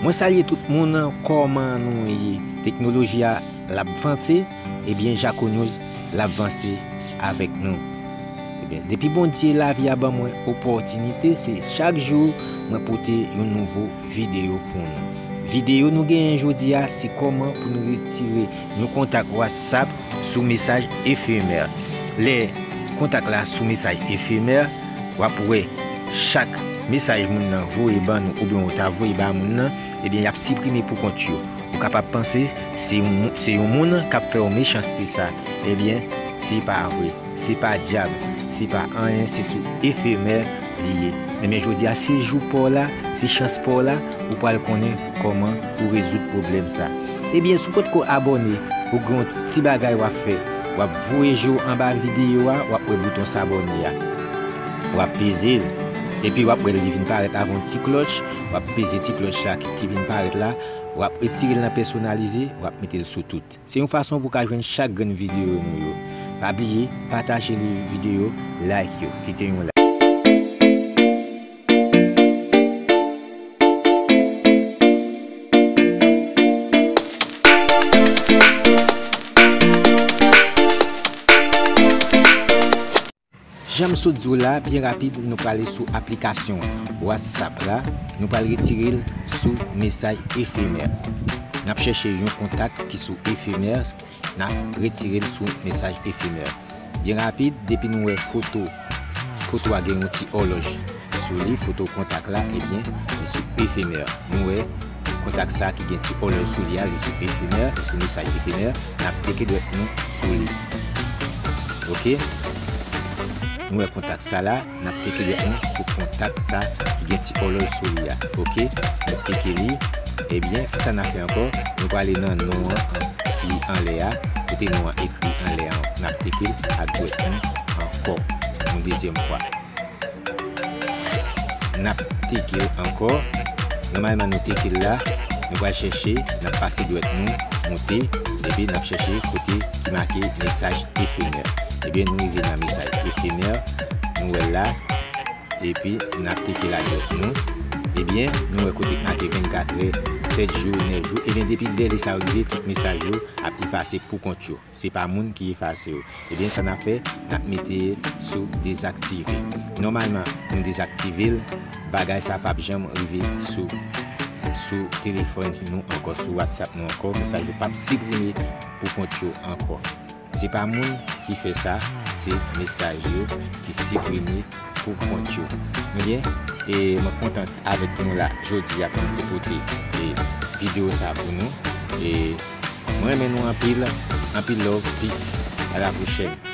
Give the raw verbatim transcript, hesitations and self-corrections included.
Mwen salye tout moun, kòman nou ye? Teknoloji a l ap vanse, ebyen Jaco News l ap vanse avèk nou. Ebyen, depi Bondye lavi a ban mwen opòtinite, se chak jou mwen pote yon nouvo videyo pou nou. Videyo nou genyen jodi a, se kòman pou nou retire yon kontak WhatsApp sou mesaj efemè. Lè kontak la sou mesaj efemè, w ap wè chak mesaj moun nan voye ban nou oubyen ou ta voye ba moun nan, ebyen, y ap siprime pou kont yo. Ou kapab panse se yon, se yon moun k ap fè w mechanste sa. Ebyen, se pa vre. Se pa dyab. Se pa anyen, se sou efemè li ye. Ebyen, jodi a, se jou pa w la, se chans pa w la, ou pral konnen kòman pou rezoud pwoblèm sa. Ebyen, si w potko abòne, ou gen yon ti bagay w ap fè, w ap voye je w anba videyo a, w ap wè bouton s'abonner a. W ap peze l. Epi w ap wè li vin parèt avè yon ti klòch, w ap peze ti klòch la ki, ki vin parèt la, w ap retire l nan pèsonalize, w ap mete l sou tout. Se yon fason pou w ka jwenn chak grenn videyo nou yo. Pa bliye, pataje li videyo, like yo, kite yon like. Jan m sot di w la, byen rapid, nou prale sou aplikasyon WhatsApp la, nou pral retire l sou mesaj efemè. N ap chèche yon kontak ki sou efemè, n ap retire l sou mesaj efemè. Byen rapid, depi nou wè foto, foto a gen yon ti òlòj sou li, foto kontak la, ebyen, li sou efemè. Nou wè kontak sa ki gen ti òlòj sou li a, li sou efemè, li sou mesaj efemè, n ap teke dwèt nou sou li. Oke? Nou wè kontak sa la, n ap teke dwèt nou sou kontak sa ki gen ti òlòj sou li a. Oke? Nou teke li. Ebyen, kisa n ap fè ankò? Nou prale nan non an ki anlè a. Kote non an ekri anlè a, n ap teke l ak dwèt nou ankò. Yon dezyèm fwa. N ap teke l ankò. Nòmalman, nou teke l la. Nou pral chèche, n ap pase dwèt nou monte, epi n ap chèche kote ki make mesaj efemè. Ebyen, nou rive nan mesaj efemè, nou wè l la, epi n ap teke l ak dwèt nou. Ebyen, nou wè kote ki make vennkatrè, sèt jou, nèf jou. Ebyen, depi dèle sa yo rive, tout mesaj yo ap efase pou kont yo. Se pa moun ki efase yo. Ebyen, sa n ap fè, n ap mete sou dezaktive. Nòmalman, nou dezaktive l, bagay sa p ap janm rive sou, sou telefòn nou ankò, sou WhatsApp nou ankò, mesaj yo p ap siprime pou kont yo ankò. Se pa moun ki fè sa, se mesaj yo ki siprime pou kont yo. Ebyen, e mwen kontan avèk nou la jodi a pou m te pote, e, videyo sa pou nou. E mwen renmen nou anpil, anpil love, peace, à la prochaine.